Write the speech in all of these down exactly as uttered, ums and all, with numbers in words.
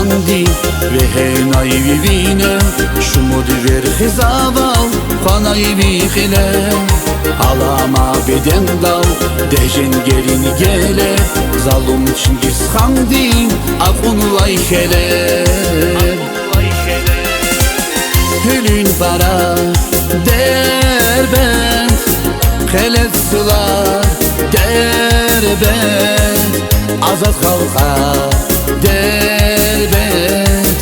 Ди вегьенай ви вине, шумуд верхизавал хъванай ви кьиле. Алама бедендал дегь женгерин геле, залум Чингисхандин акьунвай хьеле. Гьуьлуьн пара Дербент, хъелез цлар Дербент, азад халкьар Дербент,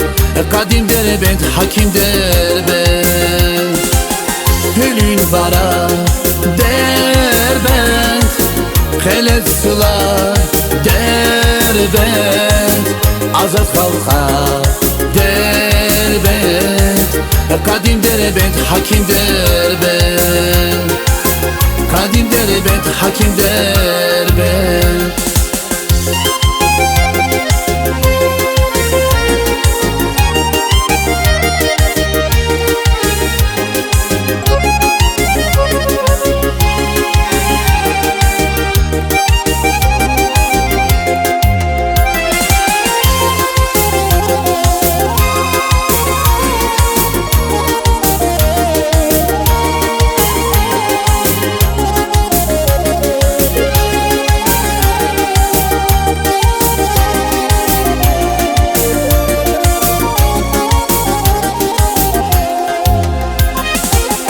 къадим Дербент, гьаким Дербент. Гьуьлуьн пара Дербент, хъелез цлар Дербент, азад халкьар Дербент, къадим Дербент, гьаким Дербент, къадим Дербент, гьаким Дербент.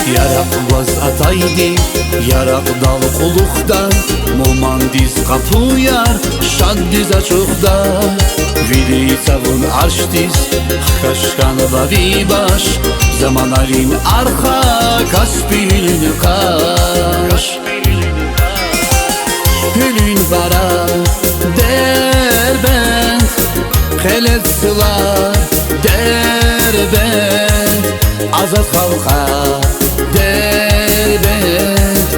Яракь гваз атайди, яракьдал кьулухъда, мугьмандиз къапуяр шаддиз ачухда. Вири цавун аршдиз хкаж хьанва ви баш, заманарин арха Каспийлуьн къаш. Гьуьлуьн пара Дербент, хъелез цлар Дербент, азад халкьар Дербент,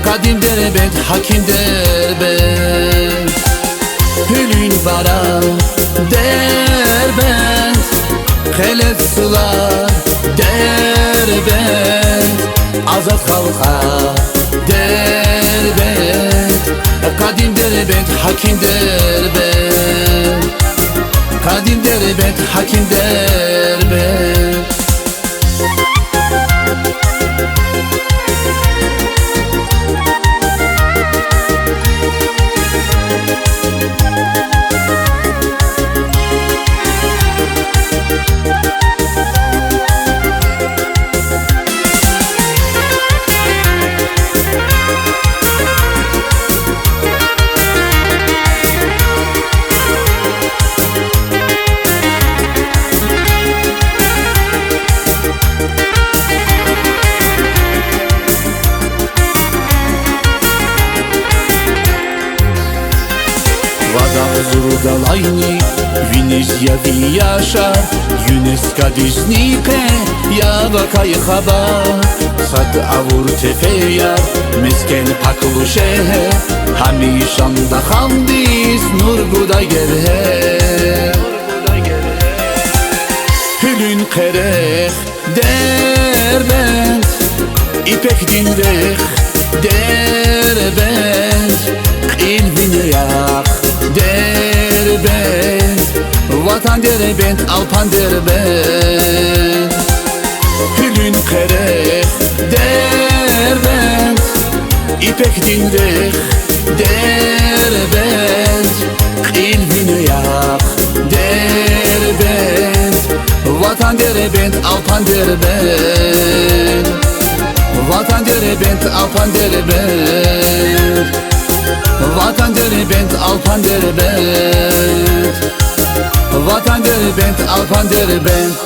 къадим Дербент, гьаким Дербент. Гьуьлуьн пара Дербент, хъелез цлар Дербент, азад халкьар Дербент, къадим Дербент, гьаким Дербент, къадим Дербент, гьаким Дербент. Вад агъзурдалайни виниз я ви яшар, ЮНЕСКО-дизни къе я вакай хабар. Сад авур тефеяр мискӀин пак лугьуз жезвай, гьамиша дахандиз нур гудай герек. Гьуьлуьн къерех Дербент, ипекдин рехъ Дербент, кьил вине яхъ Дербент, ватан Дербент, алпан Дербент. Гьуьлуьн къерех Дербент, ипекдин рехъ Дербент, кьил вине яхъ Дербент, ватан Дербент, алпан Дербент, ватан Дербент, алпан Дербент, ватан Дербент, алпан Дербент, ватан Дербент, алпан Дербент.